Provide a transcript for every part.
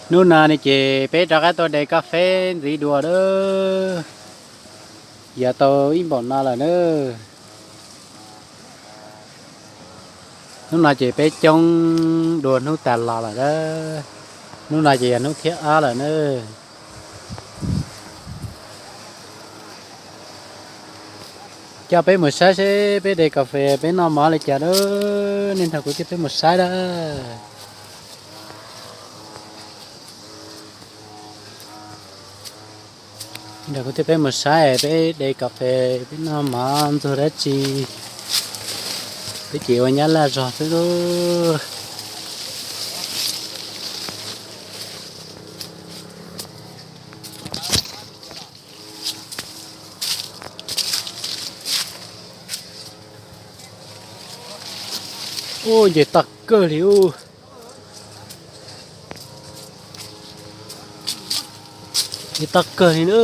Hnub no ne ces peb rov qab tuaj de kas fes ntxiv dua lawm. Yav tau ib npaum no lawm na. Hnub no ces peb coob dua hnub tas los lawm na. Hnub no ces yog hnub thib ob lawm na. Coj peb mus saib seb peb de kas fes peb noj mov li cas na. Nej nrog kuv thiab peb mus saib na. Nrog kuv thiab peb mus saib peb de kas fes peb noj mov ntxuag dab tsi. Peb ces ua nyab laj zog xwb lauj. Ub, nce toj kawg li ub. Nce toj kawg li na,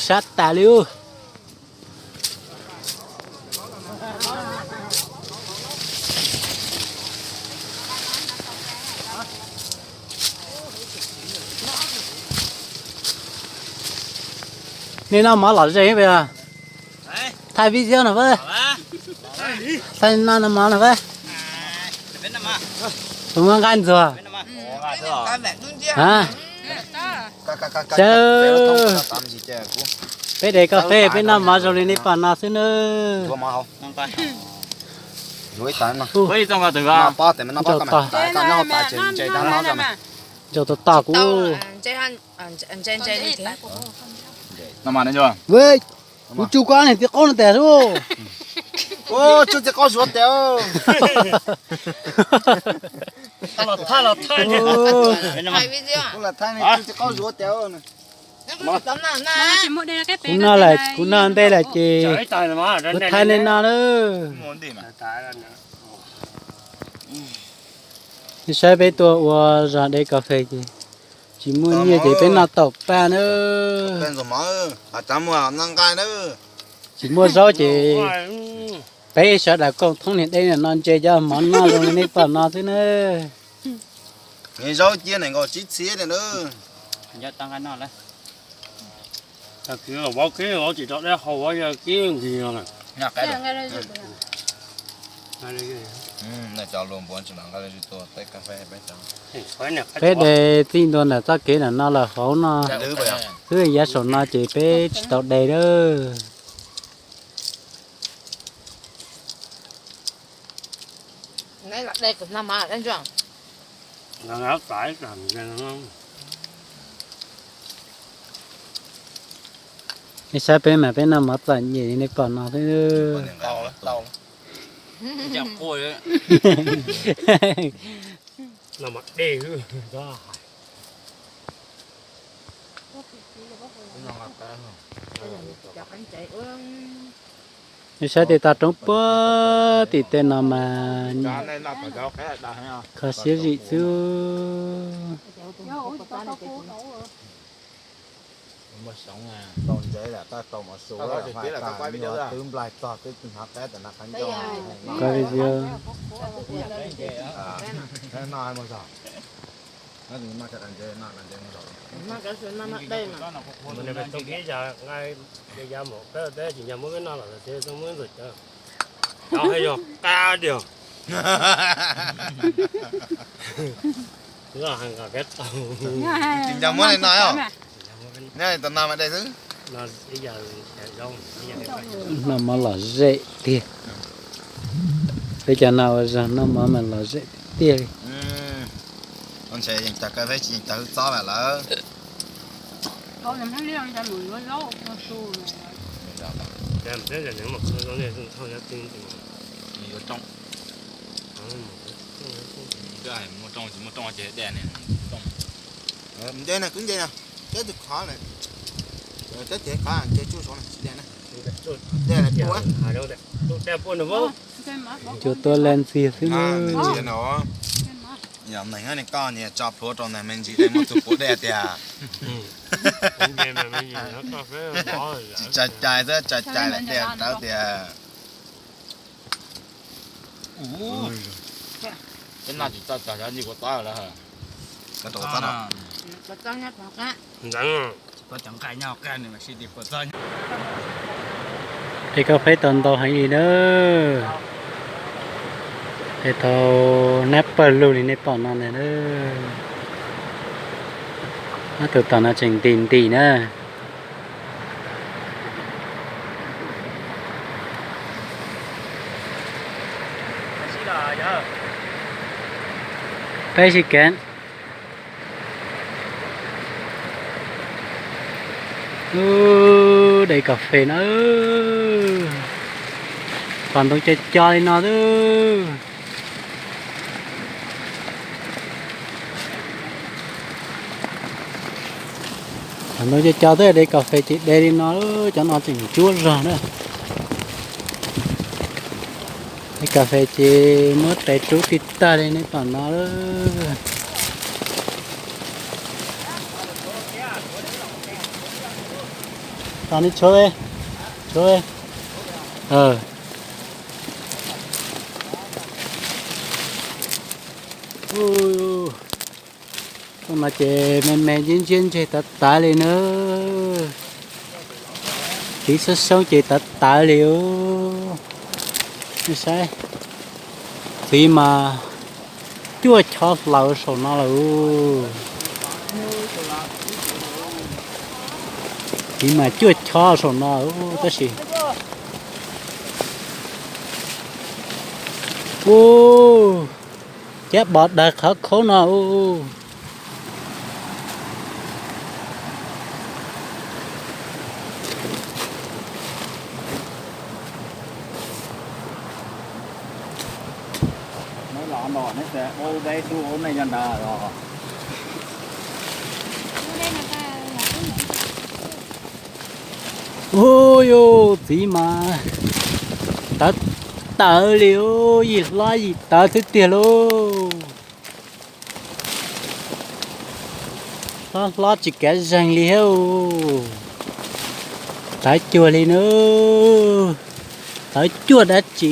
sab tas li ub. Nej noj mov lom zem pes. Thaij video no pab. Thaij noj mov no pab. Tus muaj nqaij ntxuag. Peb de kas fes peb noj mov zoo li nej pom no xwb na. Ntsau tog tog kuv. Kuv tsuj koj niag txiv qaub no tas lawm. Tsuj txiv qaub zuav tas. Kuv noj lawm, kuv noj ntej lawm ces kuv thaij nej noj na. Nej saib peb tuaj ua zog de kas fes ces tsis muaj nyiaj ces peb noj taum paj na. Tsis muaj zaub ces peb sawv daws koom thoob niag dej no ntse cov mov noj zoo li nej pom no xwb na. Zaub cia nees nkaum tsib txhiab na. Peb de txij ntua ntawm txoj kev ntawm no lawm hauv no xwb, yav saum no ces peb tsis tau de lawm. Nej saib peb mas peb noj mov txom nyem li nej pom no xwb. Nej saib tej toj roob puag tim tej no mas kho siab zim xwb. Tau ntsev lawm, tab tau mov su, twb nplaig txog twb hnav qab tam no qab ncauj. Noj mus zog, noj ntsev, noj ntsev mus zog. Tsis nco muab peb noj los tias muab ntxuag cawv, cov hais yog qab diag. Tsis nco muab li no os. Nyob li tus no mas de xwb. Noj mov lom zem tiag. Peb cov no ua zog noj mov mas lom zem tiag tiag li. Ntshe yeej tag kawg peb tsis yeej tag wb txob lawm. Muaj rooj tsis muaj rooj ces de rooj. Nce na, kwv nce na, teb tus qhov na, teb tes qhov nce tsuj saud na, tsis de na. De na, de pua. Cua tua laj ntxiag xwb na. Yog neeg ne koj niag tso plhuav rau ntawm me ntsis de muaj tus puav dej tiag. Tsis tsa cai xwb, tsa cai lawm de rawv tiag. Peb noj tsis txog cov ncej kua txob lawm. Tej koj peb tau ntau heev li na. Tej tau nab pawg lug li nej pom no ntag na. Ob tug tom no tseem nti nti na. Peb sib kev. Ub, de kas fes no, pom ntoo co co li no xwb. Pom ntoo co co xwb, de kas fes ces de li no, cov no tseem ncuab zog na. De kas fes ces muab tes rub tij tag li nej pom no. Tos nej tshuav, tshuav. Ub, no ces me me ntsia ntsia ntseg tawv tawv li na. Txiv xoob xoob ces tawv tawv li. Nej saib, txiv mas cuaj chob hlaws saum no lawm. Txiv mas cuaj chob saum no tab sis, ub, cab pov dawg qhov khaub no ub. Ub, yus txiv mas tawv tawv li, yim hlob yim tawv xwb tiag lauj. Hlob hlob tsis kav zeeg li thiab. Tawv cuag li na, tawv cuag dab tsi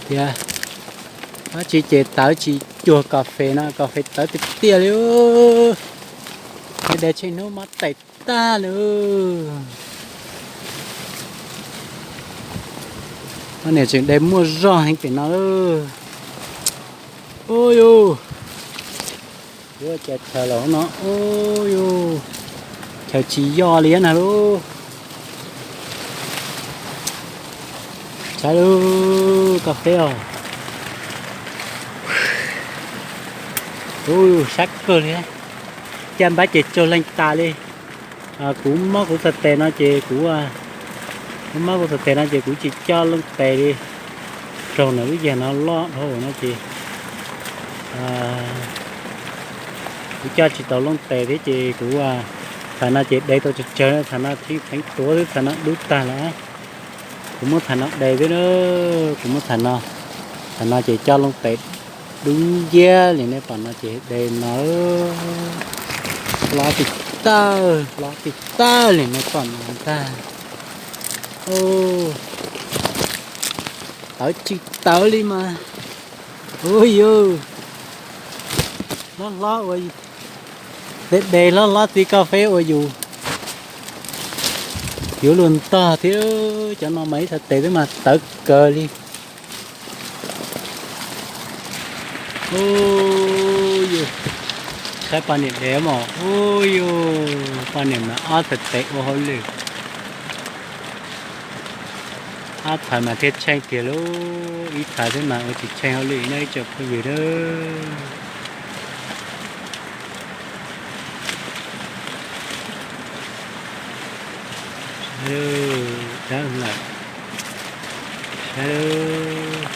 tias, dab tsi ces tawv tsis cuag kas fes no, kas fes tawv tiag tiag li. Yog de tsheej hnub mob tes tag li. Poj niam tseem de muaj zog heev pem no. Ub yus, yuav cas chaws los no, ub yus, chaws tsis yog li na lauj. Saib lub kas fes os. Ub, sab kawg li. Caj npab ces tsaug leeg tas li. Kuv mob kuv txhais tes no ces kuv, kuv mob kuv txhais tes no ces kuv tsis coj looj tes li. Raug ntawm lub yag no loj dhau no ces kuv coj tsis tau looj tes thiab ces kuv, thaum no ces de tau tsawg tsawg, thaum no thib pheev tuav xwb, thaum no dub tag lawm. Kuv muab thaum no de xwb na, kuv muab thaum no, thaum no ces coj looj tes dub nciab li nej pom no ces de no. Hlob tij tawj, hlob tij tawj li nej pom no ntag. Tawv tsis tawv li mas. Ub yus, hlob hlob ua, de de hlob hlob txiv kas fes ua yus, yuav luag ntog thiab. Cov no mas ib txhais tes xwb mas tawv kawg li. Ub yus, saib poj niam de mas, ub yus, poj niam mas ob txhais tes ua hauj lwm. Ob txhais mas thiaj tsheej tiag lauj, ib txhais xwb mas ua tsis tsheej hauj lwm no ib tsoom phooj ywg na. Saib, dawb lawm. Saib,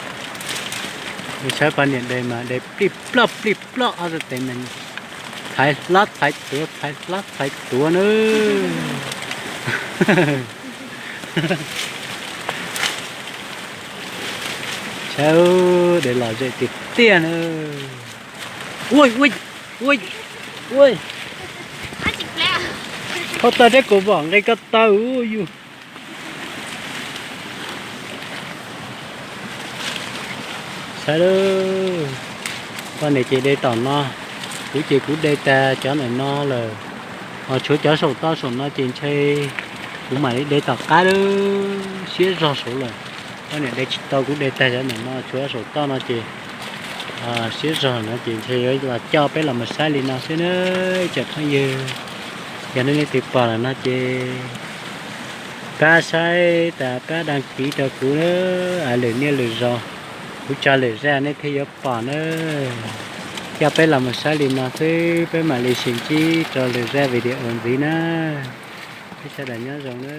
saib poj niam de mas de plij ploj plij ploj ob txhais tes mas thaiv hlob thaiv tuav, thaiv hlob thaiv tuav na. Saib, de lom zem tiag tiag na. Ua, ua, ua, ua, thauj tag thiab kuv vom nqe ko taw yus. Saib lauj, Poj niam ces de tom no, kuv ces kuv de tag cov ntawm no lawm, ho tshuav cov saum toj saum no ces ntshe kuv mam li de tom qab lawm, siab zog saud lawm. Poj niam de tsis tau, kuv de tag cov ntawm no, tshuav saum toj no ces siab zog no ces ntshe yuav los coj peb los mus saib li no xwb na. Ib tsoom phooj ywg, yog nej leej twg pom lawm no ces pab saib tas pab đăng ký rau kuv na, lwm niaj lwm zaus kuv tso lwm zaj nej thiaj yuav pom na. Coj peb los mus saib li no xwb, peb mam li sib ntsib rau lwm zaj video ntxiv na. Peb sawv daws nyob zoo na.